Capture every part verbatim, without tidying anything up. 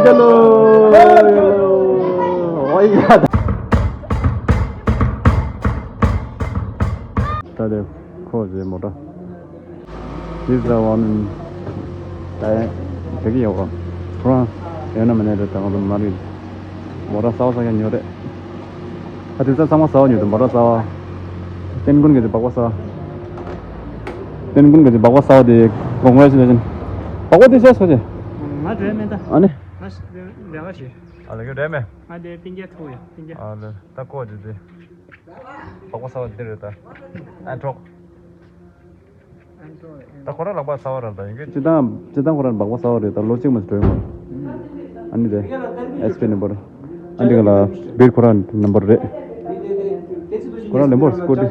ཡ་ལོ། ཨོ་ཡ། ད་དེ་ཁོ་ཟེར་མོ་ཏྲ། This is the one. ད་དེ་གི་ཡོད་པ། ཁོ་རང་ཡོད་ན་མེད་ན་རེད། ད་ང་ཚོ་མ་རེད། མོ་ཏྲ་གསར་པ་ཟ་ཡ་ཉོ་རེད། ཨ་དེ་ཚོ་ཚང་མ་གསར་པ་ཉོས་འདུག་མོ་ཏྲ་གསར་པ། ཏན་ཀུན་གྱི་སྦག་སྦག་གསར་པ། ཏན་ཀུན་གྱི་སྦག་སྦག་གསར་པ་དེ་congratulation། སྦག་སྦག་དེ་ཤེས་སོ་ཅེ། ང་འགྲོ་ཡ་མེད་ད། ཨ་ནི། ང་ལས་ཀ་བྱེད། ཨ་ལས་ཀ་རེད་མེད། ང་དེ་པིན་རྒྱ་ཐུག་ཡོད་པིན་རྒྱ། ཨ་ལས་ད་ཀོ་ཅི་དེ། སྦག་སྦག་གསར་པ་དེ་རེད་ད། ཨན་ཀྲོག་ད་ཁོ་རང་ལག་པ་གསར་པ་རང་ད་ཡིན་གྱི། སྤྱི་བཏང་སྤྱི་བཏང་ཁོ་རང་སྦག་སྦག་གསར་པ་རེད་ད། ལོ་གཅིག་མ་ཟིན་འགྲོ་ཡོང་བ། ཨ་ནི་དེ་ཨེས་པི་ནམ་བར། ཨ་འདི་ག་ལ་བིར་ཁོ་རང་ནམ་བར་རེད། ཁོ་རང་ལེན་པོར་སྐུ་དྲི།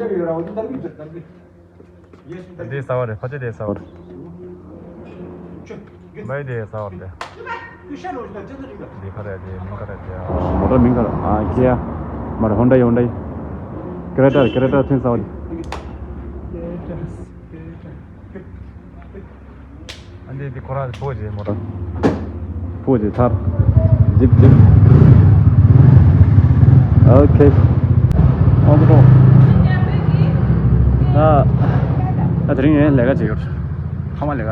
འདི་གསར་པ་རེད། ཕ་ཆེ་དེ་གསར་པ་རེད། མའི་དེ་གསར་པ་རེད། འདི་ག་རེད། དེ་མིང་ག་རེད། དེ་མོ་ཊ་མིང་ག་རེད། ཨ་ཁི་ཡ། མ་རེད། ཧོན་ཌའི་ཧོན་ཌའི། ཀེ་རེ་ཊར་ཀེ་རེ་ཊར་ཐོན་གསར་པ་རེད། ཨ་འདི་འདི་ཁོ་རང་ཕོ་རྗེ་མོ་ཊ། ཕོ་རྗེ་ཐར། ཇིབ་ཇིབ། ཨོ་ཁེ། ཨོ་ཀོ་ཏོ། ད་ད་དེ་རིང་ངས་ལས་ཀ་བྱེད་ཡོད། ཁ་མ་ལས་ཀ་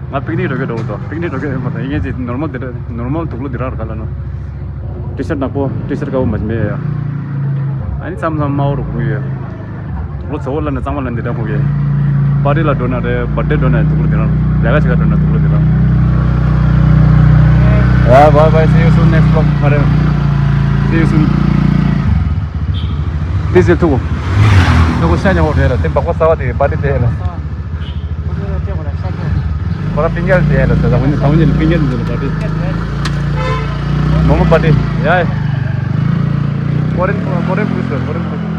ང་པིག་ནིག་འགྲོ་གི་འགྲོ་འདུག་པིག་ནིག་འགྲོ་གི་ཡོད་མ་རེད། ངས་ཅིག་ནོར་མལ་དེ་འདྲ་ནོར་མལ་དུག་ལོག་འདི་རག་ག་ལ་ནོ། ཊི་ཤར་ནག་པོ་ཊི་ཤར་དཀར་པོ་མ་མེད་ཡ། ཨ་ནི་མཚམས་མཚམས་དམར་པོ་རུ་གོན་གི་ཡོད། དུག་ལོག་ཚ་བོ་ལ་ནི་གཙང་མ་ལ་འདི་འདྲ་གོན་གི། པར་ཊི་ལ་འགྲོ་ན་རེད། བར་ཐི་ཌེ་འགྲོ་ན་དུག་ལོག་འདི་རག་ལས་ཀ་བྱེད་ག་འགྲོ་ན་དུག་ལོག་འདི་རག Bye bye bye, see you soon next vlog. ཧ་རེ། See you soon. དེ་ཟེར་ཐུག་གོ། ཐུག་གོ་ཤ་ཉོ་གོ་རེད་ལ། དེ་སྦག་སྦག་གསར་པ་དེ་པར་ཊི་དེ་ལ། ཁོ་རང་པིན་རྒྱལ་དེ་ལ་ཟེར། ད་ཝུན་ད་ཝུན་ཇི་པིན་རྒྱལ་དེ་ལ་པར་ཊི། མོ་མོ་པར་ཊི། ཡ་ཡ། ཀོ་རེན་ཀོ་རེན་པུ་ལིས་ཀོ་རེན་པུ་ལིས།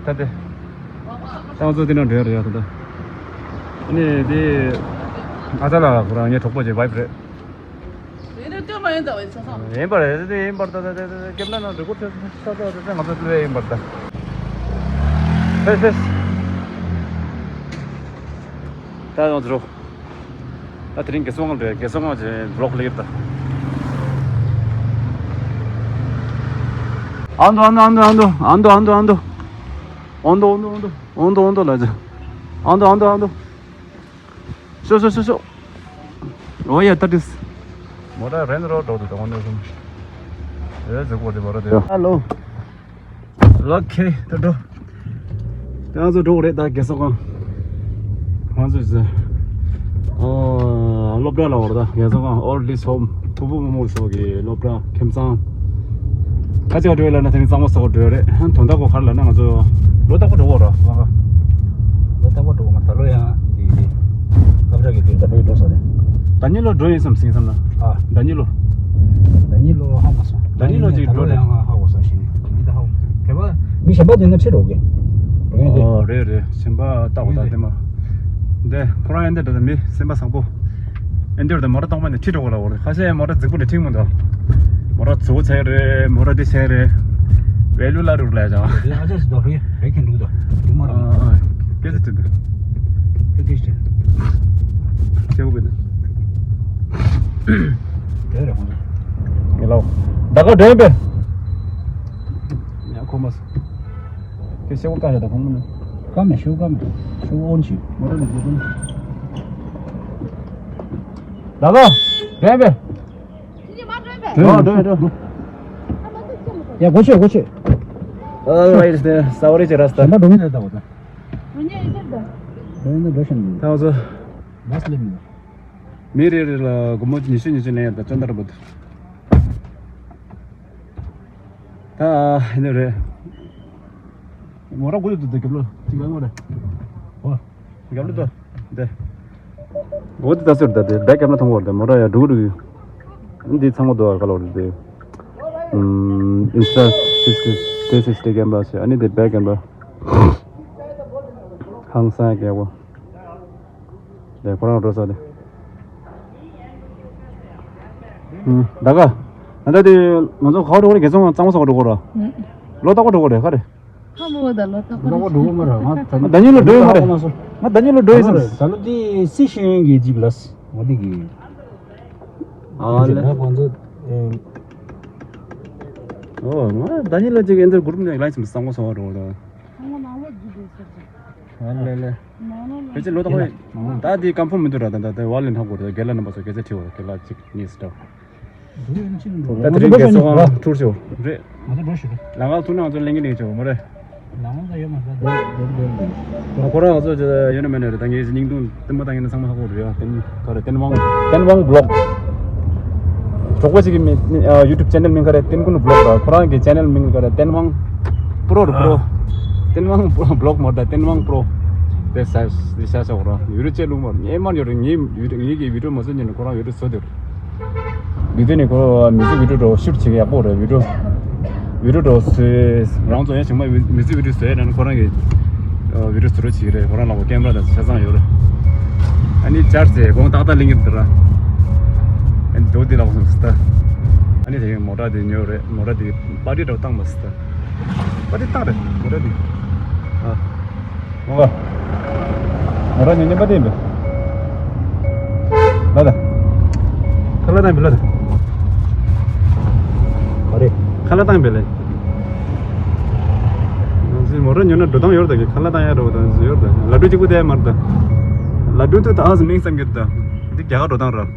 ད་དེ། ད་ང་ཚོ་དེ་ནང་འགྲོ་ཡ་རེད་ཡ་ད་ལྟ། ཨ་ནི་དེ། ཨ་ཅག་ལགས་ཁོ་རང་ངའི་གྲོགས་པོ་ཅིག་བྷའི་བྷི་རེད། ཡིན་ན་སྟོན་མ་ཡིན་ད་བས་ཆ་ཚང་། ཡིན་པ་རེད། དེ་ཡིན་པར་ད་ད་ད་ད་སྐེམ་ན་ན་འགྲིག་གོ་ཚོད་ཚོད་ཚོད་ཚོད་ཚོད་ང་ཚོ་ལུས་ཡིན་པར་ད། ཧེ་ཧེ། ད་ཡོང་ཚུར། ད་དེ་རིང་དགེ་སོང་ལ་འགྲོ། དགེ་སོང་ལ་ཇེ་བི་ལོག་ལེགས་ད། ཨ་འདུ་ཨ་འདུ་ཨ་འདུ་ཨ་འདུ། ཨ་འདུ་ཨ་འདུ་ཨ་འདུ། ཨ་འདུ་ཨ་འདུ་ཨ་འདུ། ཨ་འདུ་ཨ་འདུ་ལ་ཇེ། ཨ་འདུ་ཨ་འདུ་ཨ་འདུ། ཤོ་ཤོ་ཤོ་ཤོ། ཨོ་ཡ་ད་དིས། མོ་ཊ་རེན་རོ་འགྲོ་འདུག་དང་ནས་སོང་། ཨེ་ཟེར་གོ་དེ་མོ་ཊ་དེ། ཧ་ལོ། ཨོ་ཁེ་ད་འགྲོ། ད་ང་ཚོ་འགྲོ་གི་རེད་ད་དགེ་སོང་ཁང་། ང་ཚོ་ཟེར། ཨོ་སློབ་གྲྭ་ལ་བར་ད་དགེ་སོང་ཁང་ཨོལ་ཌི་ཨེཇ་ཧོམ། ཕུ་བོ་མོ་མོ་སོགས་ཀྱི་སློབ་གྲྭ་ཁྱིམ་ཚང་། ཁ་ཆེ་བ་འགྲོ་ཡ་ལ་ན་དེ་ནི་གཙང་མ་སོགས་འགྲོ་ཡ་རེད། དོན་དག་གོ་ཁར་ལ་ན་ང་ཚོ་ལོ་རྟག་པར་འགྲོ་གོ་ར་ང་ཁ། ལོ་རྟག་པར་འགྲོ་གོ་མ་ད་ལོ་ཡང་དེ་དེ་སློབ་གྲྭ་གི་དུས་ད་ལོ་ཡི་འགྲོ་ས་རེད། ཟླ་ཉིན་ལོ་འགྲོ་ཡིན་བསམ་སིང་བསམ་ན། ཨ་ཟླ་ཉིན་ལོ། ཟླ་ཉིན་ལོ་ཧ་གོ་སོང་། ཟླ་ཉིན་ལོ་ཅིག་འགྲོ་ད་ལོ་རེད། ཡང་ཧ་གོ་སོང་ཞིང་མི་ད་ཧ་གོ་དེ་བ་མི་གཞན་པ་དེ་ན་ཁྲིད་འགྲོ་གི། འགྲོ་ཡིན་དེ། ཨོ་རེད་རེད། གཞན་པ་ལྟ་གོ་ད་དེ་མ། འདི་ཁོ་རང་ཡང་འདི་འདྲ་ད་མི་སེམས་པ་བཟང་པོ། ཨེ་འདིར་དང་མོ་ཊ་གཏོང་མ་ནས་ཁྲིད་འགྲོ་གི་ལ་འོ་རེད། ཁ་ཤས་མོ་ཊ་རྫིག་པོ་འདྲ་ཁྲིད་མི་འདུག་མོ་ཊ་མཛུབ་བྱས་རེད། མོ་ཊ་འདི་བྱས་རེད། ཝེ་ལུ་ལ་རུག་ལ་ཡ་ཅང་། དེ་ཨ་ཅག་ཅིག་འདུག་རེད་རེད་ཁྱེད་འདུག་དང་འདུག་མ་རང་། ཨ་ཨ་སྐད་ཆ་དྲིས་འདུག་སྐད་ཆ་དྲིས། ཁྱེད་འུ་གི་འདུག་དེ་རེད་ཁོང་ཚོ། ངེ་ལའོ། ད་ག་འདྲ་ཡིན་པས། ཡ་ཁོ་མ་སོང་། དེ་ཤེའུ་བཀག་ཡ་ད་ཁོང་མ་ནི། བཀག་མེད་ཤེའུ་བཀག་མེད། ཤེའུ་ཨོན་བྱེད་མོ་ཊ་ནས་རྒྱུག་ཐུབ། ད་ག་འདྲ་ཡིན་པས། འགྲོ་འགྲོ་འགྲོ། ཡ་སྒོ་ཕྱེ་སྒོ་ཕྱེ། ཨ་རའིཊ་དེ་ས་བ་རི་ཅི་ར་སྟ། གཞན་པ་འགྲོ་མི་འདུག་ད་འོ་ད། འགྲོ་མི་འདུག་ད། འགྲོ་ཤིན་འདུག་ད་འོ་ཚོ། བས་ལེབ་མི་འདུག་མི་རེ་རེ་ལ་སྒོར་མོ་ཉི་ཤུ་ཉི་ཤུ་ལེན་ཡ་ད་ཅོན་ཏ་ར་བུད། ད་ཨ་ནི་རེད། མོ་ར་དགུ་ཡོད་འདུག་ད་རྒྱབ་ལོ་གཅིག་ལ་ངོ་རེད། ཨོ། རྒྱབ་ལོ་ད་དེ། འོ་དེ་ད་ཟེར་ད་དེ་བེག་ཀེམ་ར་མཐོང་བར་དེ་མོ་ར་ཡ་འགྲུག་འགྲུག་ཡོད། འདི་ཚང་མ་དོ་ག་ལོ་རེད་དེ། ཨིན་སི་ཊ་སིག་སི་ཊི་ཀེམ་ར་ཞེས་ཨ་ནི་དེ་བེག་ཀེམ་ར། ཧང་སང་རྒྱལ་པོ། དེ་ཁོ་རང་འགྲོ་ས་དེ། ཨུམ། ད་ག་ད་ལྟ་དེ་ང་ཚོ་ག་པར་འགྲོ་གི་རེད། དགེ་སོང་གཙང་མ་སོགས་འགྲོ་གི་རེད། ཨུམ། ལོ་རྟག་པར་འགྲོ་གི་རེད་ག་རེད། ཁ་མོ་ད་ལོ་རྟག་པར་ལོ་རྟག་པར་འགྲོ་གི་མ་རེད། ང་ད་ང་ཟླ་ཉིན་ལ་འགྲོ་ཡོད་མ་རེད། ང་ཟླ་ཉིན་ལ་འགྲོ་ཡོད་བསམ། ད་ལོ་དེ་སི་ཤེས་ཡོན་གྱི་ཅིག་ལ་ང་དེ་གི། ཨ་ལེ། ང་ཁོང་ཚོ། ཨོ་ང་ད་ནི་ལ་ཅིག་ཨེ་འདྲ་གུ་རུབ་ནས་ལ་ཡིན་སམ་སང་མོ་སོང་བ་རོ་ད། ཨ་ལེ་ལེ། ཕལ་ཆེར་ལོ་ཏོག་ད་དེ་ཀམ་ཕོ་མི་འདུག་ར། ད་ད་དེ་བ་ལེན་ཐང་གོ་ར། རྒན་ལགས་རྣམ་པ་ཚོ་སྐད་ཆ་དྲིས་འོ། རྒན་ལགས་ཅིག་གཉིས་སུ་འདྲ། ད་དེ་རིང་རྒན་ཚོགས་ཁང་ཐུར་ཤོག་རེད། ལ་ང་ཐུག་ན་ང་ཚོ་ལེན་གི་ལེན་ཆོག་མ་རེད། ལ་ང་ཚོ་ཡོད་མ་རེད། ཁོ་རང་ང་ཚོ་ཡོད་ན་མེད་ན་རེད། ད་ངའི་སྙིང་དུ་བསྟན་པ་དང་ཡིན་ན་ཚང་མ་ཧ་གོ་རེད་ཡ། བསྟན་ག་རེད། བསྟན་དབང་བསྟན་དབང་བློག་གྲོགས་པོ་ཞིག་གི་མི་ཡུ་ཊུབ་ཆེ་ནལ་མིང་ག་རེད། བསྟན་ཀུན་བློག་ར། ཁོ་རང་གི་ཆེ་ནལ་མིང་ག་རེད། བསྟན་དབང་པྲོ་ར་པྲོ། བསྟན་དབང་བློག་མ་རེད། ད་བསྟན་དབང་པྲོ། དེ་ས་དེ་ས་ས་འོ་ར། ཡུ་རུ་ཅེ་ལུང་མ་རེད། ངའི་མར་ཡོད་རེད། ངའི་ཡུ་རུ་ངའི་གི་བི་ཌིའོ་མ་བཟོ་ཉིན་ཁོ་རང་ཡུ་རུ་བཟོ་དེ་རེད། དེ་དུས་ནས་ཁོ་མི་ཚེ་བི་ཌིའོ་འགྲོ་ཤུར་བྱེད་ཀྱི་ཡག་པོ་རེད། བི་ཌིའོ་བི་ཌིའོ་འགྲོ་བཟོས་རང་ཚོ་ཡང་ཞིག་མ་མི་ཚེ་བི་ཌིའོ་བཟོས་ན་ཁོ་རང་གི་བི་ཌིའོ་བཟོ་རོགས་བྱེད་ཀྱི་རེད། ཁོ་རང་ལ་ཁོ་ཀེམ་ར་དང་ཆ་ཚང་ཡོད་རེད། ཨ་ནི་ཅར་ཟེར་དགོང་ཏག་ཏག་ལིང་གི་འདུག་ར། ཨ་ནི་དོ་དེ་ལ་སོང་སི་ད། ཨ་ནི་དེ་མོ་ཊ་དེ་ཉོས་རེད། མོ་ཊ་དེ་པ་ཏི་འགྲོ་བཏང་མ་སི་ད། པ་ཏི་བཏང་རེད་མོ་ཊ་དེ། ཨ། མོ་ག་མོ་ར་ཉན་ཉན་པ་དེ་ཡིན་པས། ལ་ད། ཁ་ལག་བཏང་པས་ལ་ད། ག་རེ། ཁ་ལག་བཏང་པས་ལེ། ང་ཚོས་མོ་ར་ཉོས་ན་འགྲོ་སྟངས་ཡོད་རེད་ད། ཁ་ལག་བཏང་ཡ་འགྲོ་སྟངས་ཡོད་རེད་ད། ལ་ཌུ་གཅིག་པུ་དེ་མ་རེད་ད། ལ་ཌུ་དུ་ད་ཨ་ཟི་མིང་བསམ་གྱི་རེད་ད། འདི་རྒྱ་གར་འགྲོ་སྟངས་རེད།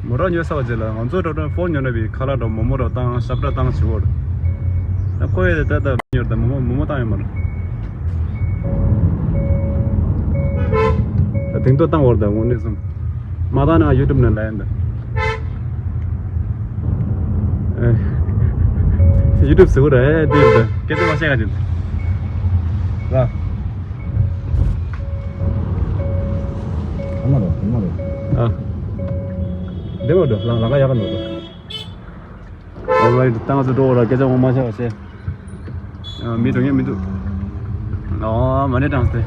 མོ་ར་ཉོས་ཚར་བ་རྗེས་ལ་ང་ཚོ་འགྲོ་གྲོན་ཧྥོན་ཉོས་ན་བི་ཁ་ལག་འགྲོ་མོ་མོ་ར་བཏང་ཤབ་ར་བཏང་བྱེད་འོར། ད་ཁོ་ཡས་ད་ད་ཉོར་ད་མོ་མོ་མོ་མོ་བཏང་ཡོད་མ་རེད། ད་དེང་ཐོག་བཏང་འོར་ད་དངོས་གནས་སོང་། མ་བཏང་ན་ཡུ་ཊུབ་ནང་ལ་ཡིན་ད། ཡུ་ཊུབ་ཟེར་བ་རེད་དེ་ཡོད་ད། སྐད་ཆ་མ་བཤད་ག་ཅིག་ད། ཨ། འདི་མ་འགྲོ་ལང་ལང་ཡག་ག་འགྲོ་ད། Alright ད་ང་ཚོ་འགྲོ་ར། སྐད་ཆ་ངོ་མ་བཤད་བཤད། ཨ། མི་འགྲོ་ངེས་མི་འདུག་ཨ། མ་ཎི་བགྲངས་ཏེ།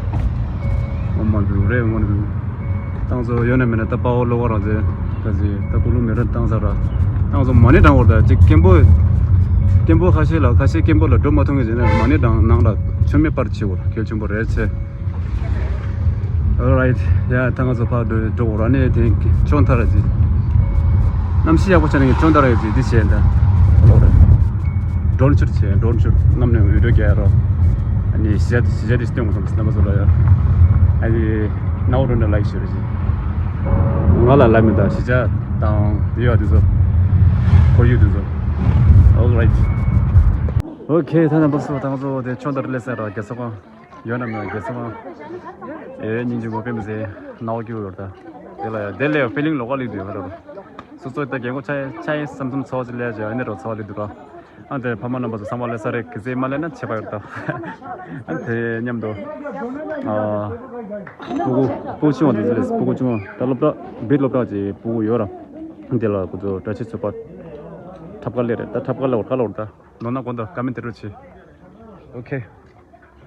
ཨོཾ་མ་ཎི་པདྨེ་ཧཱུྃ། ཨོཾ་མ་ཎི་པདྨེ་ཧཱུྃ། ད་ང་ཚོ་ཡོད་ན་མེད་ན་ད་དཔའ་བོ་བློ་དགའ་རང་བཙན་ད་ཟེར་ད་ཀུ་ལུ་མེ་ར་བཏང་ས་ར། ད་ང་ཚོ་མ་ཎི་བགྲང་བར་ད་ཅིག་སྐད་འབོད། སྐད་འབོད་ཁ་ཤས་ལ་ཁ་ཤས་སྐད་འབོད་ལ་འགྲོ་མ་ཐུབ་མཁན་བྱས་ན་མ་ཎི་བགྲང་ནང་ལ་མཆོད་མེ་སྤར་བྱེད་འོ། གལ་ཆེན་པོ་རེད་ཆེ། Alright ཡ་ད་ང་ཚོ་ཕར་འགྲོ་འགྲོ་འོ་ར། ནས་དེ་ཕྱོགས་མཐའ་ར་ཅིག་གནམ་གཤིས་ཡག་པོ་ཆགས་ནས་ཅོན་ཏ་ར་ཡོད་ཅིག་འདི་བྱས་འདི། ཨོ་རེད། ཌོན་ཤུཊ་བྱས། ཌོན་ཤུཊ་གནམ་ནས་བི་ཌིའོ་རྒྱག་ཡ་རོ། ཨ་ནི་གཞས་གཞས་འདི་སྟོན་དགོས་བསམ་སྣང་བ་ཚོ་ལ་ཡ། ཨ་ནི་སྣང་བ་རོ་འདྲ་ལ་ཡིག་ཞུ་རེ་བྱས། ང་ལ་ལ་མི་འདའ་གཞིས་ཆགས་དང་འདི་ཡོད་འདི་ཚོ། ཁོར་ཡུག་འདི་ཚོ། Alright okay ད་ནམ་པ་སུ་དང་ཚོ་དེ་ཅོན་ཏ་ར་ལས་ས་ར་རྒྱལ་ས་ཁང་། ཡོད་ན་མེད་རྒྱལ་སྲས་མ། ཨེ་སྙིང་རྗེ་མོ་དཔེ་མི་སྲིད་ནག་སྐྱུར་ཡོད་ད། དེ་ལ་ཡ་དེ་ལས་ཕི་ལིང་ལོགས་ཀ་ལིག་དུ་ཡོད་ར། སོ་སོ་ད་རྒན་གོག་ཆགས་ཆགས་ཡིན་བསམ་བསམ་ཚོར་བ་ཅིག་སླེབས་ཀྱི་ཨ་ནི་རོ་ཚོར་བ་སླེབས་འདུག་ར། ཨ་དེ་ཕ་མ་རྣམ་པ་ཚོ་ཚང་མ་ལ་ས་རེ་གི་ཟེ་མ་ལེན་ན་ཆད་པ་ཡོད་ད། ཨ་དེ་མཉམ་དུ། ཨ་སྤུ་གུ་སྤུ་གུ་ཆུང་བ་དེ་ཚོ་རེད། སྤུ་གུ་ཆུང་བ་ད་སློབ་གྲྭ་བིར་སློབ་གྲྭ་ཅིག་སྤུ་གུ་ཡོད་ར། དེ་ལ་ཁོ་ཚོ་གྲྭ་ཆས་ཚོད་པ། འཁྲབ་ཁ་སླེབས་རེད་ད། འཁྲབ་ཁ་སླེབས་འོར་ཁ་སླེབས་འོར་ད། ནོར་ན་དགོངས་དག་ཀ་མེན་ཊི་རུ་ཆེ། ཨོ་ཁེ།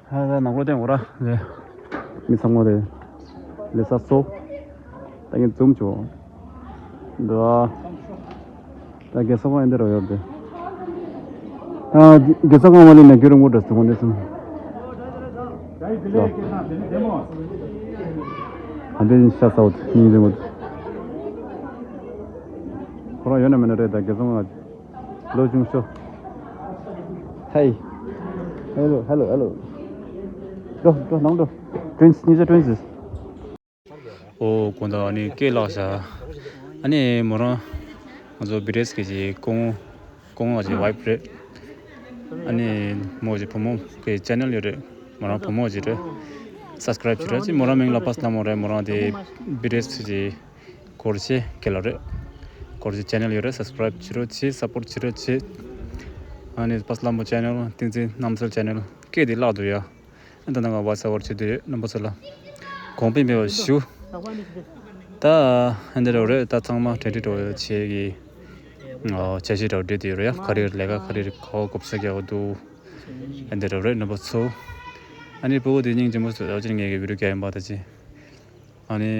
ཧ་ད་ནང་ལོགས་བསྟན་འོ་ར་ལེ། མི་ཚང་མ་རེད། ལེ་ས་སོ། ད་ངས་འཛུམ་བྱོས། འདི། ད་རྒྱལ་ས་ཁང་ཨེ་འདི་རུ་ཡོད་དེ། ཨ་རྒྱལ་ས་ཁང་མ་ལེན་ན་རྒྱུ་རུ་ངོ་འདྲ་སོང་འདི་སོང་། ཨ་འདི་ཤ་ས་འོ་སྙིང་རྗེ་མོ། ཁོ་རང་ཡོད་ན་མེད་ན་རེད་ད་རྒྱལ་ས་ཁང་། ལོ་ཆུང་ཤོས། Hey. Hello, hello, hello. འགྲོ་འགྲོ་ནང་འགྲོ། Twins གཉིས་ཆ་twins། ཨོ་དགོངས་དག་ཨ་ནི་སྐད་ལགས་ཤག་ཨ་ནི་མོ་རང་ང་ཚོ་བི་ཊི་ཨེས་གི་ཅིག་སྐུ་ངོ་སྐུ་ངོ་ཅིག་ཝའིཕ་རེད། ཨ་ནི་མོ་ཅིག་བུ་མོ་གི་ཆེ་ནལ་ཡོད་རེད། མོ་རང་བུ་མོ་ཅིག་རེད། སབ་སི་ཀ་རབ་བྱེད་རོགས་བྱེད། མོ་རང་མིང་ལ་པ་སི་ལྷ་མོ་རེད། མོ་རང་དེ་བི་ཊི་ཨེས་ཅིག་སྐོར་ཆེ་གེ་ལ་རེད། སྐོར་ཆེ་ཆེ་ནལ་ཡོད་རེད། སབ་སི་ཀ་རབ་བྱེད་རོགས་བྱེད། སབ་པོར་བྱེད་རོགས་བྱེད། ཨ་ནི་པ་སི་ལྷ་མོ་ཆེ་ནལ། བསྟན་འཛིན་རྣམ་གསལ་ཆེ་ནལ། སྐད་དེ་བརླག་འདུག་ཡ། ཨ་ད་ནང་ང་ཝོ་ཡིས་ཨོ་ཝར་བྱེད་དུས་རྣམ་པ་ཚོ་ལ་དགོངས་པ་མེད་པ་ཞུ། ད་ཨ་འདི་རེད་རེད། ད་ཚང་མ་གྲ་སྒྲིག་འགྲོ་བྱེད་ཀྱི་ཨོ་འཆར་གཞི་འདྲ་བོ་འགྲིག་བསྡད་ཡོད་རེད་ཡ། ག་རེ་ལས་ཀ་ག་རེ་ག་བ་གོ་ས་རྒྱག་འདུག་ཨ་འདི་རེད་རེད་རྣམ་པ་ཚོ། ཨ་ནི་སྤུ་གུ་དེ་སྙིང་རྗེ་མོ་ཚོ་ཨ་ཅིག་ངས་ཀྱི་བི་ཌིའོ་རྒྱག་ཡིན་པ་ད་ཅི། ཨ་ནི་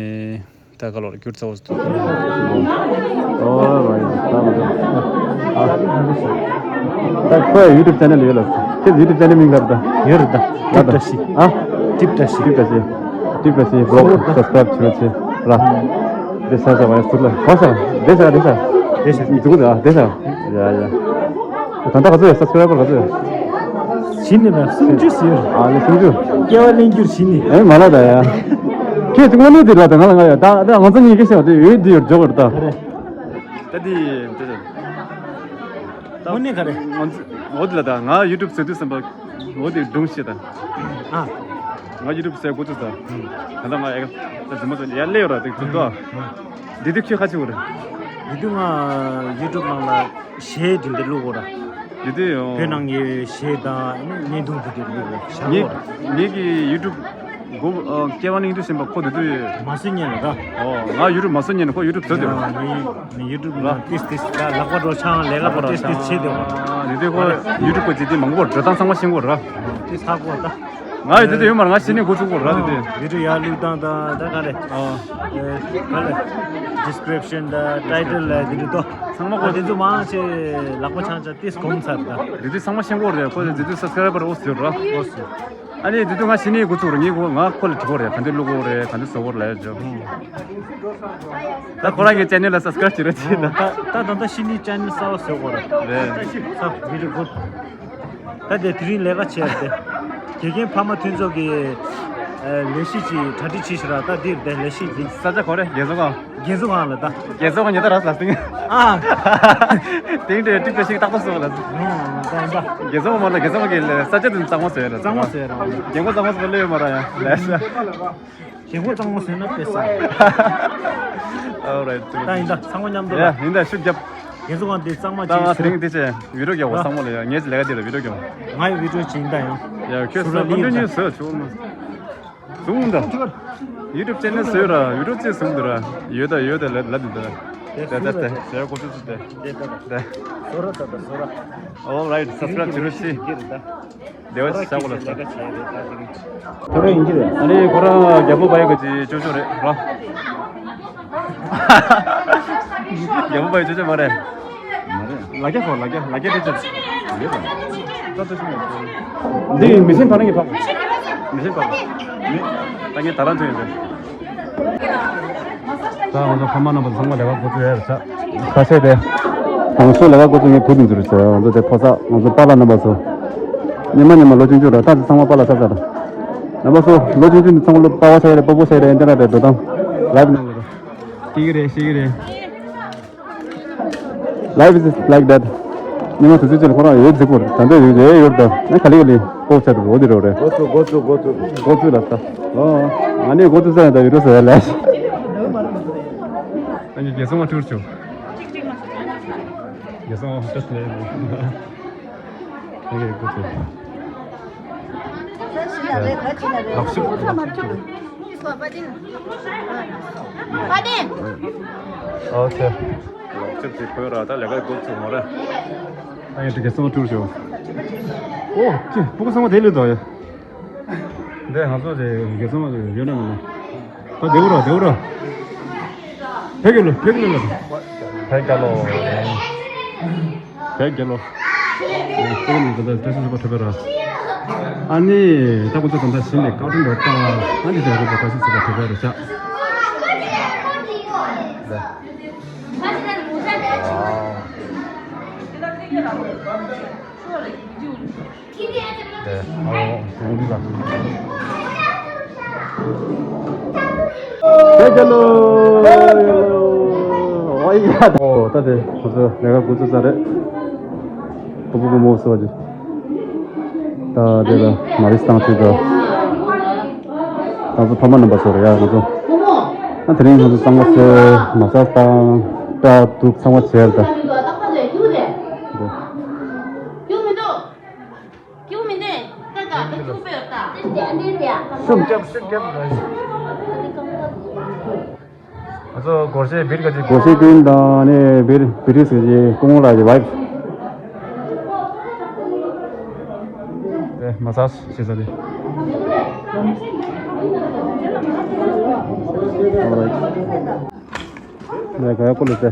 ད་ག་ལོར་བསྒྱུར་ཚར་བ་ཞིག་འདུག་ཨོ་རའིཊ། ད་ཁོའི་ཡུ་ཊུབ་ཆེ་ནལ་ཡོད་ལ། ཁྱེད་ཡུ་ཊུབ་ཆེ་ནལ་མིང་ལབ་ད། ཡོད་རེད་ད། ཊིབ་བཀྲ་ཤིས། ཨ། ཊིབ་བཀྲ་ཤིས། ཊིབ་བཀྲ་ཤིས། ཊིབ་བཀྲ་ཤིས་བི་ལོག་སབ་སི་ཀ་རབ་བྱེད་རོགས་བྱེད་ར། དེ་ས་ས་བ་ཡ་སུ་ལ་ཧོ་ས་དེ་ས་དེ་ས་དེ་ས་འཛུགས་ད་དེ་ས་ཡ་ཡ། ད་ལྟ་ག་ཚོད་ཡ་སབ་སི་ཀ་རའི་བར་ག་ཚོད་ཡ། ཕྱི་ནས་ལ་སུམ་ཅུ་ཟེར། ཨ་ནི་སུམ་ཅུ། སྐྱེ་བ་ལེན་རྒྱུར་ཕྱི་ནས། ཨེ་མ་ལ་ད་ཡ། ཁྱེད་ཀྱི་དངོས་གནས་དེ་ལ་ད་ང་ལ་ང་ཡ་ད་ད་ང་ཚོ་གཉིས་ཀྱི་ཤེས་པ་དེ་ཡོད་དེ་ཡོད་འཇོག་གི་རེད་ད། ད་དེ་དེ་ས། དངོས་གནས་ག་རེ། ང་ཚོ་འོ་དེ་ལ་ད་ང་ཡུ་ཊུབ་ཟེར་དུས་བསམ་པ་འོ་དེ་སྒྲུང་བཤད་ད། ཨ། ང་ཡུ་ཊུབ་ཟེར་འགོ་ཚུགས་ད། ད་ལྟ་ང་ཨེ་ད་རྫུན་མ་ཚོ་ཡར་སླེབས་ཡོད་ར་དེ་ཚུགས་ད། འདི་དུས་ཁྱོད་ཁ་ཆེ་བོ་རེད། འདི་དུས་ང་ཡུ་ཊུབ་ནང་ལ་གཞས་དེ་འདྲ་བླུག་གོ་ར། འདི་དུས་ཡོ། བོད་ནང་གི་གཞས་དང་བརྙན་ཐུང་དེ་འདྲ་བླུག་གོ་ཤ་ངེད་གོ་ར། ངེད་ཀྱི་ཡུ་ཊུབ་སྒོ་ཨ་སྐྱེ་བ་གླིང་དུ་ཞེན་པ་ཁོ་དེ་དུས་མ་སུ་ཉན་ལ་ད། ཨོ་ང་ཡུ་ཊུབ་མ་སུ་ཉན་ཁོ་ཡུ་ཊུབ་བཟོས་དེ། ཡུ་ཊུབ་ལ་ཏིས་ཏིས་ད་ལག་པ་འགྲོ་ཆང་ལས་ལག་པ་འགྲོ་ཏིས་ཏིས་བྱེད་དེ་བ། ཨ་དེ་དུས་ཁོ་ཡུ་ཊུབ་གོ་ཇི་དེ་མང་པོ་འགྲོ་སྟངས་ཚང་མ་ཤེས་གོ་ར། ཏིས་ཧ་གོ་ད། ང་ཡི་དེ་དུས་ཡོད་མ་ར་ང་ཤེས་ནས་འགོ་ཚུགས་གོ་ར་དེ་དུས། ཡུ་ཊུབ་ཡར་བླུག་སྟངས་དང་ད་ག་ལེ། ཨ་ག་ལེ། ཌི་སི་ཀི་རིབ་ཤན་ད་ཊའི་ཊལ་ལ་དེ་དུས་ཏོ། ཚང་མ་གོ་དེ་ཚོ་མང་ཆེ་ལག་པ་ཆང་ཆ་ཏིས་གོམ་ཚར་ད། དེ་དུས་ཚང་མ་ཤེས་གོ་ར་ཁོ་དེ་དུས་སབ་སི་ཀ་རའི་བར་འོ་ཟེར་ར། འོ་ཟེར། ཨ་ནི་དེ་དུས་ང་ཤི་ནི་འགོ་ཚུགས་རེད། ངས་ཁོ་ང་ཁོ་ལ་དྲི་གོ་རེད། ག་འདྲ་བླུག་གོ་རེད། ག་འདྲ་བཟོ་གོ་རེད་ལབ་ཡ་ཅོ། ད་ཁོ་རང་གི་ཅེ་ནལ་ལ་སབ་སི་ཀ་རའིབ་བྱེད་རོགས་བྱེད་ད། ད་ད་ད་ཤི་ནི་ཅེ་ནལ་གསར་པ་བཟོ་གོ་རེད། རེད། ས་བི་རི་གུད། ད་དེ་དེ་རིང་ལས་ཀ་བྱས་ཏེ། དགེ་རྒན་ཕ་མ་མཐུན་ཚོགས་ཀྱི་ལས་གཞི་ཅིག་གྲ་སྒྲིག་བྱས་ཤག་ར། ད་འདིར་དེ་ལས་གཞི་འདི། ས་ཆ་གོ་རེད་རྒྱལ་ཚོགས་ཁང་། རྒྱལ་ཚོགས་ཁང་ལ་ད། རྒྱལ་ཚོགས་ཁང་ཉེ་ད་ར་ལ་སྟེང་། ཨ། དེང་དེ་ཀྲིག་ཏུ་ཞིག་ཏག་ཏག་སོང་ལ། ད་ཡིན་པ། རྒྱལ་ཚོགས་ཁང་མ་ལ་རྒྱལ་ཚོགས་ཁང་གི་ས་ཆ་དེ་གཙང་མ་བཟོས་ལ། གཙང་མ་བཟོས་ར། རྒྱལ་སྒོ་གཙང་མ་བཟོས་ལེ་ཡོད་མ་ར་ཡ་ལས་ས། རྒྱལ་སྒོ་གཙང་མ་བཟོས་ན་དཔེ་ས། All right. ད་ཡིན་ད་ཚང་མ་མཉམ་དུ་ལ། ཡ་ཡིན་ད་ཤུགས་རྒྱབ། རྒྱལ་ཚོགས་ཁང་དེ་གཙང་མ་ད་ང་དེ་རིང་དེ་ཆེ་བི་ཌིའོ་རྒྱག་པ་བསམ་བློ་ལ་ཡ། ངས་ལས་ཀ་དེ་ལ་བི་ཌིའོ་རྒྱག་པ། ང་ཡི་བི་ཌིའོ་ཅིག་ཡིན་ད་ཡང་། ཡ་ཁྱོད་སུ་ར་ལི་ཡིན་ད། བཟོས་བྱུང་ན། བཟུང་ད། ཡུ་ཊུབ་ཅེ་ནལ་བཟོས་ར། ཡུ་ཊུབ་ཅེ་བཟུང་འདུག་ར། ཡོད་ད་ཡོད་ད་ལ་ལ་འདི་ད། དེ་དེ་དེ་དེ་ཟེར་གོ་ཚུལ་ཚུལ་དེ། དེ་ད་ད། དེ། བཟོ་ར་ད་ད་བཟོ་ར། All right, subscribe བྱེད་རོགས་ཞེས། བདེ་བ་ཅིག་བཞག་གོ་ལ་ད། ཁོ་རང་ཡིན་གྱི་རེད། ཨ་ནི་ཁོ་རང་རྒྱལ་པོ་བ་ཡི་ག་ཅི་ཅོ་ཅོ་རེད་ར། རྒྱལ་པོ་བ་ཡི་ཅོ་ཅོ་མ་རེད། མ་རེད། ལ་རྒྱ་ཁོ་ལ་རྒྱ་ལ་རྒྱ་དེ་ཅི། ཡོད་པ། ད་ལྟ་ཞིག་མེད། འདི་མི་སེམས་ཕ་རང་གི་ཕ། མི་སེམས་ཕ། མི། ད་ངས་ད་རང་ཐོན་ཡོད་པས། ད་ང་ཚོ་ཕ་མ་རྣམ་པ་ཚང་མ་ལས་ཀ་འགོ་ཚུགས་ཡོད་རེད་ཤག་ཁ་ཤས་དེ། ང་ཚོ་ལས་ཀ་འགོ་ཚུགས་ངས་བུ་དེ་ཚོ་རེད་ཟེར། ང་ཚོ་དེ་ཕོ་གསར་ང་ཚོ་པཱ་ལགས་རྣམ་པ་ཚོ། ཉི་མ་ཉི་མ་ལོ་ཆུང་ཆུང་ར། ད་ཚང་མ་པཱ་ལགས་ཚར་ཚར་ར། རྣམ་པ་ཚོ་ལོ་ཆུང་ཆུང་དེ་ཚང་མ་ལོ་པ་ཕ་ཆགས་ཡོད་རེད། སྤོ་བོ་ཆགས་ཡོད་རེད། འདི་འདྲ་རེད། འགྲོ་སྟངས་ལའིབ་ནང་ལ་རེད། ཤེས་ཀྱི་རེད། ཤེས་ཀྱི་རེད། Life is like that. ཉི་མ་དུས་ཚོད་ཅིག་ལ་ཁོ་རང་ཡོད་ཟིག་པོ་ད་འདོད་ཡོད་ཡོད་ཡོད་ད། ཨ་ག་ལེ་ག་ལེ་ཀོ་ཆ་དུ་འོ་དེ་རོ་རེད། འགོ་ཚུགས་འགོ་ཚུགས་འགོ་ཚུགས། འགོ་ཚུགས་ལ་ད། ཨོ། ང་ནི་འགོ་ཚུགས་ས་ཡ་ད་ཡོད་རོ་ས་ཡ་ལ། ཨ་ནི་རྒྱལ་སྲུང་མ་ཐུར་ཆུ། རྒྱལ་སྲུང་མ་ཐུར་ཆུ། ཨ་ནི་འགོ་ཚུགས། ལག་ཤུབས། ཨོ་ཁེ། ལག་ཤུབས་དེ་གོན་ར་ད་ལས་ཀ་འགོ་ཚུགས་མ་རེད། ཨ་ཡ་དེ་ག་སོང་ཐུར་ཤོག་ཨོ་ཁེ། སྤུ་གུ་ཚང་མ་དེ་ལས་དོ་ཡ། འདི་ང་ཚོ་དེ་ག་སོང་ཡོད་ན་མིན་ན། ད་དེ་བོ་ར་དེ་བོ་ར། ཕེབས་ཀྱི་ལོ་ཕེབས་ཀྱི་ལོ། ཕེབས་ཀྱི་ལོ། བོད་རྒྱལ་ལོ། ཨོ་ཁོ་ནི་ད་ལྟ་བཀྲ་ཤིས་བདེ་ལེགས་ཕེབས་པ་ར། ཨ་ནི་ད་ཁོ་ཚོ་ད་ལྟ་གཞི་ནས་བཀའ་དྲིན་རེད་ད། ཨ་ནི་དེ་རེད་པ། བཀྲ་ཤིས་བདེ་ལེགས་ཕེབས་པ་རེད་ཤག་ཨ་ཨོ་ཨོ་ཨོ་ཨོ། བོད་རྒྱལ་ལོ། ཨོ་ཡ། ཨོ་ད་དེ་ང་ཚོ་ལས་ཀ་འགོ་ཚུགས་ཚར་རེད། སྤོ་བོ་སྤོ་མོ་སོགས་ཀྱི། ད་དེ་ལ་མ་རིས་བཏང་ཚུལ་དང་། ང་ཚོ་ཕ་མ་རྣམ་པ་ཚོ་རེད་ཡ་ང་ཚོ། ཨ་དེ་རིང་ང་ཚོ་གཙང་མ་བཟོས། མ་ཟ་བཏང་། སྐྲ་གདུགས་ཚང་མ་བྱས་རེད་ད། སྐྱུག་མི་འདུག་སྐྱུག་མི་འདུག་ད་ད་ད་སྐྱུག་པའི་ད། ཤུགས་རྒྱབ་ཤུགས་རྒྱབ་ར། ང་ཚོ་སྒོར་གཞས་སྦིར་ག་ཅིག་སྒོར་གཞས་ཀུན་དང་ནི་སྦིར་སྦིར་རིས་ཀྱི་སྐུ་ངོ་ལགས་ཀྱི་ཝའིབ། ཨེ་མ་སཱཇ་བྱེད་ས་རེད། ནས་ག་ཡ་ཀོ་ལོ་ཏེ།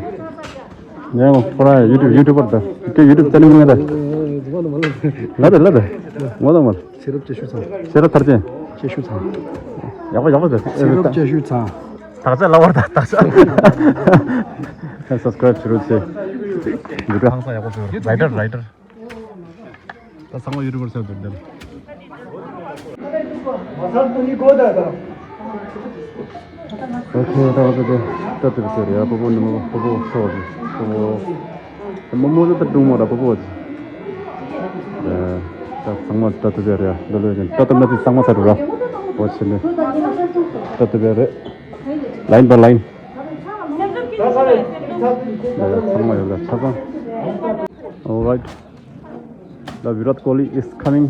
ནས་ཁོ་རང་ཡུ་ཊུབ་ཡུ་ཊུབ་པར་ད། ཁྱོད་ཡུ་ཊུབ་ཅེ་ནལ་མིང་ལ་ད། ལ་ད་ལ་ད། ངོ་ད་མར། ཚེ་རབས་སྐྱེ་ཤུལ་ཚང་། ཚེ་རབས་ཐར་ཅན། སྐྱེ་ཤུལ་ཚང་། ཡག་པོ་ཡག་པོ་ད། ཚེ་རབས་སྐྱེ་ཤུལ་ཚང་། དག་ཆ་ལ་བར་དང་དག་ཆ། སབ་སི་ཀ་རེབ་བྱེད་རོགས་བྱེད། བི་ཌི་ཡོ་ཧང་སང་ཡག་པོ་བཟོས། རའི་ཌར་རའི་ཌར། ད་ཚང་མ་ཡུ་ཊུབ་པར་ཆགས་འདུག་འདིར། ཨོ་ཁེ། ད་བ་ད་དེ་ད་དེ་ཟེར་ཡ། སྤོ་བོ་ནི་མོ་སྤོ་བོ་ཚོ་རེད། སྤོ་བོ་རྨོ་མོ་ད་སྲུ་མོ་ར་སྤོ་བོ་ཅི། ད་ཚང་མ་ད་དེ་ཟེར་ཡ། ལོ་ལོ་ཡིན་ད་ད་ན་དེ་ཚང་མ་ཚར་འགྲོ་ར། འོ་ཆེ་ནི་ད་དེ་ཟེར་རེད། ལའིན་བ་ལའིན། ཚང་མ་ཡོད་ལ་ཆ་ཚང་། All right. The Virat Kohli is coming.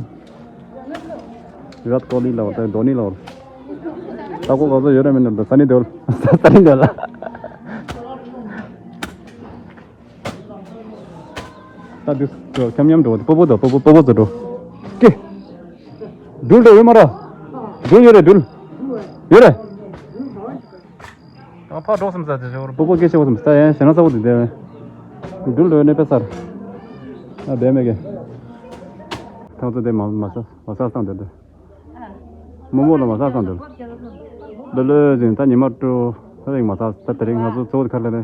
Virat Kohli ལ་བ་ད་དོ་ནི་ལ་བ། ད་ཀོ་ག་ཚོད་ཡོད་རེད་མིན་ནམ། ད་སན་ནི་དེ་ཨོལ། སན་ནི་དེ་ཨོལ། ད་དུས་ཁྱམ་ཉམ་འགྲོ། སྤོ་བོ་དང་སྤོ་བོ་སྤོ་བོ་ཚོ་འགྲོ། ཀེ། སྦྲུལ་འགྲོ་ཡོད་མ་ར། སྦྲུལ་ཡོད་རེད། སྦྲུལ་ཡོད་རེད། ཨ་ཕར་འགྲོ་བསམ་ས་དེ་ཞོར། སྤོ་བོ་སྐད་ཆ་བ་བསམ་ས་ཡན་ཞེ་ན་ས་བོ་དེ་དེ། སྦྲུལ་འགྲོ་ཡོད་ནས་པེ་སར། ཨ་བེ་མེ་གེ། ཐང་ཚོ་དེ་མ་མ་ས་མ་ས་སང་དེ་དེ། རྨོ་མོ་ལ་མ་ས་སང་དེ། ལོ་ལོ་ཟིན་ད་ཉི་མ་དྲུག་ད་རིང་མ་ས་ད་དེ་རིང་ང་ཚོ་ཚོ་བོ་དེ་ཁར་ལ་ནས།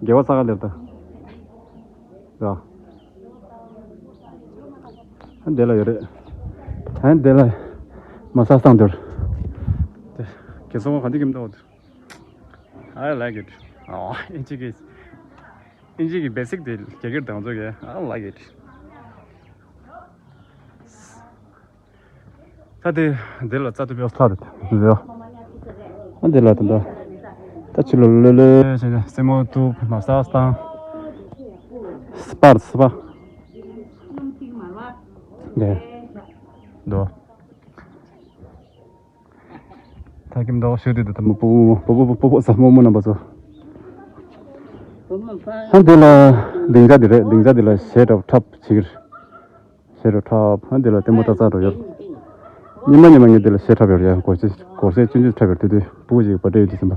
དགེ་བ་ས་ག་ལེར་ད། ར། ཨ་འདི་ལ་ཡོད་རེད། ཨ་འདི་ལ་མ་ས་སང་དེར། དེ་གེ་སོང་ག་འདི་གིམ་ཏོ། I like it. ཨོ། ཨིན་ཇི་གི་ཨིན་ཇི་གི་བེ་སིག་དེ་རྒྱ་གིར་དང་ཚོ་གི། I like it. ད་དེ་འདི་ལ་རྩ་ཐུབ་ཡོད་ལྷ་རེད་འདི་ཡོད། ཨ་འདི་ལ་དེ་འདྲ། ད་ཕྱི་ལོ་ལོ་ལོ་བྱས་ནས་སེན་མོ་བཏུབ། མ་ས་སྟངས། སྤར་སྤར། འདི། འདུག་ད་ཀིམ་ཟླ་བ་ཞུ་དུས་ད་ལྟ་མོ་སྤོ་བོ་སྤོ་བོ་སྤོ་བོ་ཟ་རྨོ་མོ་རྣམ་པ་ཚོ། ཧ་འདི་ལ་སྡིངས་ཆ་འདི་རེད། སྡིངས་ཆ་འདི་ལ་གཞས་འཁྲབ་འཁྲབ་བྱེད་ཀྱི་རེད། གཞས་འཁྲབ་འཁྲབ། ཧ་འདི་ལ་ལྟད་མོ་ལྟ་ཚར་འགྲོ་ཡོད། ཉི་མ་ཉི་མ་ངས་འདི་ལ་གཞས་འཁྲབ་ཡོད་རེད་ཡ། སྒོར་གཞས་སྒོར་གཞས་ཆུང་ཆུང་འཁྲབ་ཡོད། དེ་དུས་སྤུ་གུ་ཞིག་པར་ཌེ་ཡོད་དུས་ཙམ་པ།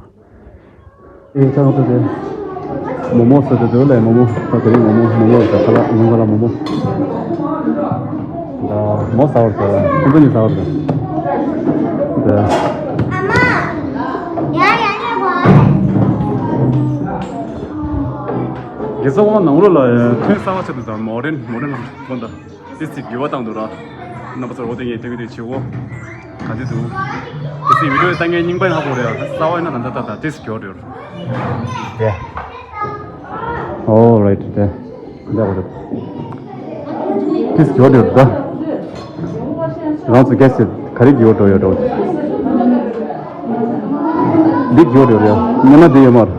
ཨེ་ཚང་ཚོ་དེ། མོ་མོ་ཟེར་དུས་དེ་ལས་མོ་མོ། ད་དེ་རིང་མོ་མོ་མོ་མོ་ཟེར། ཁ་ལག་ཉུང་ཁ་ལག་མོ་མོ། ད་མོ་ཟ་བར་ཟེར། ཁོང་ཚོ་གཉིས་ཟ་བར་ཟེར། དེ། རྒྱལ་ས་དབང་ནང་ལོགས་ལ་ཐོན་གསར་བ་ཆེད་དུ་དང་མོ་རེན་མོ་རེན་ལ་ཐོན་ད། ཏིས་ཅིག་འགྱུར་བ་བཏང་འདུག་ར། རྣམ་པ་ཚོར་འོ་དེ་ངས་ཐེངས་དེ་བྱེད་འོ། ག་དེ་འདུག་ཏིས་ཅིག་བི་ཌིའོ་ལྟ་མཁན་རྙིང་པ་ཡིན་ཧ་གོ་རེད་ཡ། གསར་བ་ཡིན་ན་ད་ད་ད་ད་ཏིས་འགྱུར་བ་འདུག་དེ། ཨོ་རའིཊ་དེ། འདི་གོ་རེད། ཏིས་འགྱུར་བ་འདུག་ད། རང་ཚོ་གལ་སྲིད་ག་རེ་འགྱུར་བ་འགྲོ་ཡོད་འགྲོ། འདི་འགྱུར་བ་འགྲོ་རེད་ཡ། ཉི་མ་འདི་ཡོད་མ་རེད།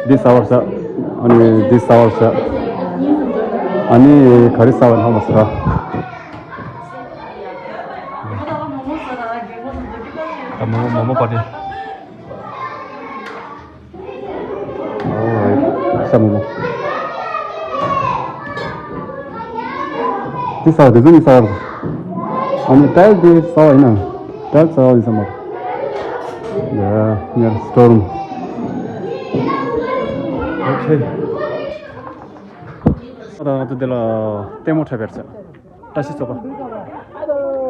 འདི་ཟ་བར་བྱ། ཨ་ནི་འདི་ཟ་བར་བྱ། ཨ་ནི་ག་རེ་ཟ་བར་ཧ་མ་ཟ། ད་མོ་མོ་མོ་མོ་པ་ཏི། ཨོ་ས་མོ་མོ། འདི་ཟ་བར་འདི་ཚོ་ནི་ཟ་བར། ཨ་ནི་ཏའིལ་འདི་ཟ་བ་ཡིན་ན། ཏའིལ་ཟ་བ་ཡིན་ས་མ་རེད། ཡ་ཉར་སི་ཊོར་རུམ། ཨོ་ཁེ། ད་ང་ཚོ་འདི་ལ་ལྟད་མོ་འཁྲབ་པར་བྱ། བཀྲ་ཤིས་བཟོད་པ།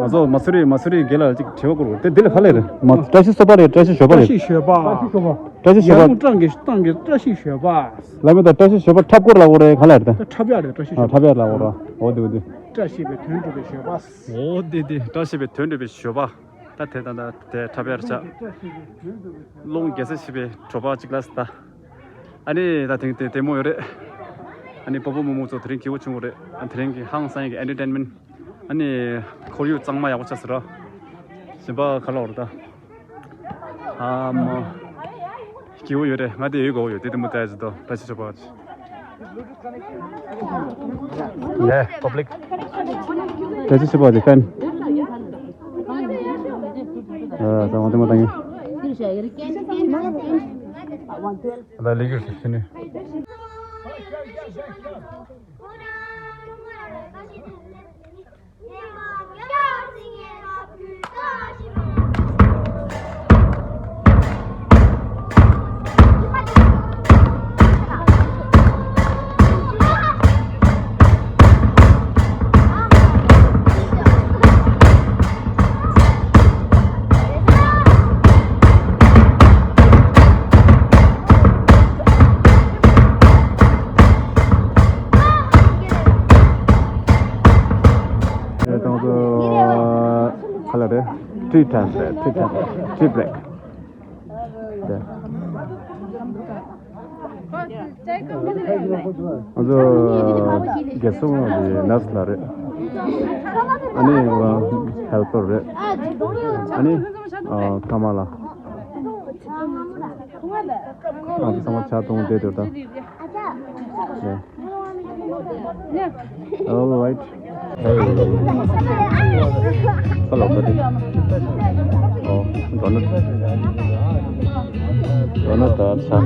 ང་ཚོ་མ་སུ་རི་མ་སུ་རི་དགེ་ལ་ཅིག་དྲི་བ་བསྐུར་བ་དེ་འདི་ལ་ག་ལེ་རེད། མ་བཀྲ་ཤིས་བཟོད་པ་རེད། བཀྲ་ཤིས་བཟོད་པ་བཀྲ་རེད། ཤིས་བཟོད་པ། བཀྲ་ཤིས་བཟོད་ཡར་ཀླུང་ཀྲང་གི་ཏང་གི་བཀྲ་ཤིས་བཟོད་པ། པ་ལ་མི་ད་བཀྲ་ཤིས་བཟོད་པ་འཁྲབ་སྐོར་ལ་འོ་རེད། ག་ལེ་རེད་ད། འཁྲབ་ཡག་རེད། བཀྲ་ཤིས་ཨ་བཟོད་པ། འཁྲབ་ཡག་ལ་འོ་ར། འོ་དེ་འོ་དེ། བཀྲ་ཤིས་པའི་དོན་སྒྲུབ་པའི་བཟོད་པ། འོ་དེ་དེ་བཀྲ་ཤིས་པའི་དོན་སྒྲུབ་པའི་བཟོད་པ། ད་དེ་ད་ད་དེ་འཁྲབ་ཡག་བྱ། ཀླུང་རྒྱལ་སྲས་ཞེས་པའི་བྲོ་པ་གཅིག་ལ་ད། ཨ་ནི་ད་དེང་དེ་ལྟད་མོ་ཡོད་རེད། ཨ་ནི་སྤོ་བོ་རྨོ་མོ་ཚོ་དེ་རིང་སྐྱིད་པོ་བྱུང་བ་རེད། ཨ་དེ་རིང་གི་ཧང་སང་གི་ཨེན་ཊར་ཊེན་མེན་ཊི། ཨ་ནི་ཁོར་ཡུག་གཙང་མ་ཡག་པོ་ཆགས་སོང་ར། གཞན་པ་ག་ལ་འོ་རེད་ད། ཨ་མ། སྐྱིད་པོ་ཡོད་རེད། ང་དེ་ཡོད་དགོས་ཡོད་དེ་དེ་མོ་ད་ཡ་ཟི་དོ་བཀྲ་ཤིས་བཟོད་པ། ཡེ་པབ་ལིག་བཀྲ་ཤིས་བཟོད་པ་དེ་ཕེན། ཨ་ད་འོ་དེ་མོ་ད་ཡིན། ད་ལས་ཀྱི་ཞིག་ནི། Trip translate, trip translate, trip break. ང་ཚོ་རྒྱལ་སྲུང་གི་ནར་སི་ལགས་རེད། ཨ་ནི་ང་རང་ཧེལ་པར་རེད། ཨ་ནི་ཨ་ཀ་མ་ལགས། ཨ་ཚང་མ་ཕྱག་སྟོང་བསྡད་འདུག་ད། All right. Hey. Hello, buddy. Oh, donut. Donut, uh, cha.